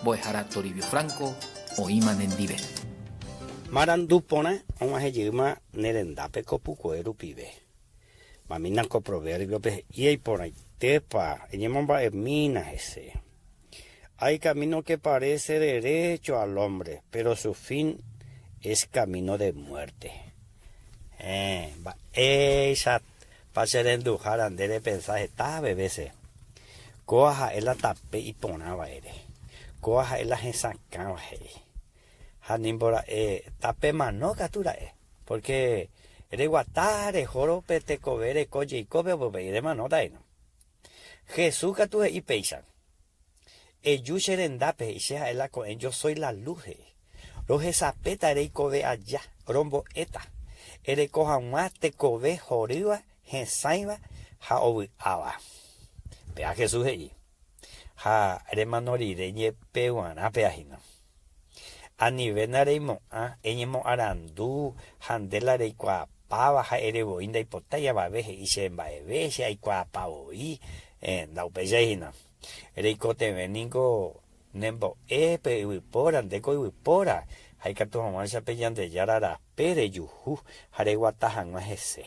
Mbo'ehára Toribio Franco oĩma nendive. Marandu porã og̃uahẽ jeýma ne rendápe ko pukoe rupive. Mamína ko proverbio-pe he'i eiporãitépa eñemomba'emína hese. Hay camino que parece derecho al hombre, pero su fin es camino de muerte. Héẽ, mba'éichapa che renduhára nde repensa heta vése? Kóa ha'e la tape iporãva ere. Kóa ha'e la hesakãva he'i. Ha nimbora'e tape mano katu ra'e, porque reguata rehórõ pe tekove reko jeikópe upéi remanóta hína. Jesús katu he'i péicha, Eju che rendápe, he'i, che ha'e la ko'ẽ, yo soy la luz, he'i. Rohesapéta reikove aja, rombo'éta, ereko hag̃ua tekove horýva, hesãiva ha ovy'áva. Péa Jesús he'i, Ha remano rire jepe guarã péa hína. Anivéna reimo'ã, eñemoarandu ha nde la reikuaapáva ha ere voi ndaipotái avave he'i che mba'eve, che aikuaapa voi, ndaupéichai hína. Reikotevẽ ningo nembo'e pe yvypóra, ndéko yvypóra, ha ikatu hag̃uáicha pe Ñandejára rape rejuhu ha reguata hag̃ua hese.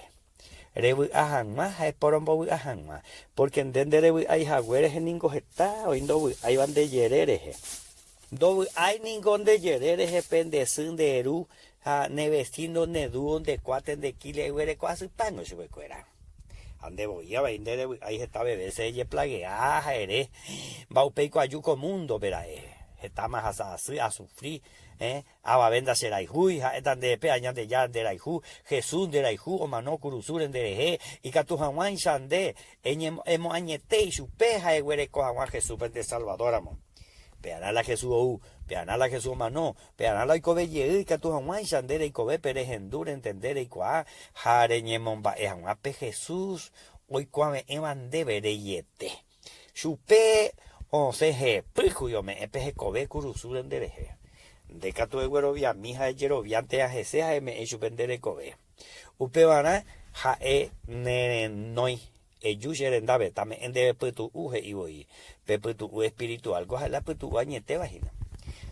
Revy'a hag̃ua ha eporombovy'a hag̃ua, pórke nde nderevy'ái hague rehe ningo heta oĩ ndovy'áiva nde jere rehe. Ndovy'ái ningo nde jere rehe pe nde sy, nde ru, ha ne vesíno, ne dúo, nde kuáte, nde kíle, eguereko asypángo chupekuéra. Ha nde voi avei nderevy'ái heta vése ejeplagea ha ere, Mba'upéiko aju ko múndope ra'e, hetáma ahasa asy, asufri, eh, Avave ndacherayhúi, ha'éta nde pe aña Ñandejára nderayhu, Jesús nderayhu omano kurusúre nderehe, ikatu hag̃uáicha nde emoañete ichupe ha eguereko hag̃ua Jesúspe nde Salvador-ramo. Pearã la Jesús ou, pearã la Jesús omano, pearã la oikove jey ikatu hag̃uáicha nde reikovépe rehendu, rentende, reikuaa ha reñemomba'e hag̃ua pe Jesús oikuave'ẽva ndéve reiete. Chupe osẽ hepýkuri ome'ẽ pe hekove kurusúre nderehe. Nde katu egueroviami ha ejeroviánte hese ha eme'ẽ chupe nde rekove. Upevarã ha'e nerenói, Eju che rendápe, tame'ẽ ndéve pytu'u, he'i voi. Pe pytu'u espiritual-ko ha'e la pytu'u añetéva hína.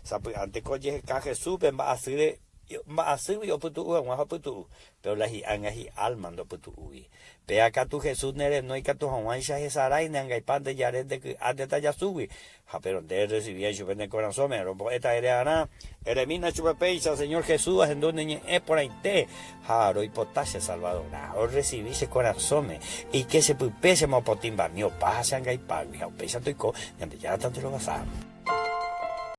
Sapy'ánteko ojeheka Jesús-pe mba'asýre, mba'asýgui opytu'u hag̃ua ha opytu'u, péro la hi'ánga hi'álma ndopytu'úi. Péa katu Jesús ne renói katu hag̃uáicha hesarái ne angaipa nde jare nde ky'a nde tajasúgui, ha péro nde errecibía ichupe ne korasõme, rombo'éta ere arã, eremína chupe péicha, Señor Jesús, ahendu ne ñe'ẽ porãite, ha roipota che Salvadorã, orrecibi che korasõme, eike che pype che mopotĩmbami opa ha che angaipágui, ha upéicha toiko, Ñandejára tanterovasa.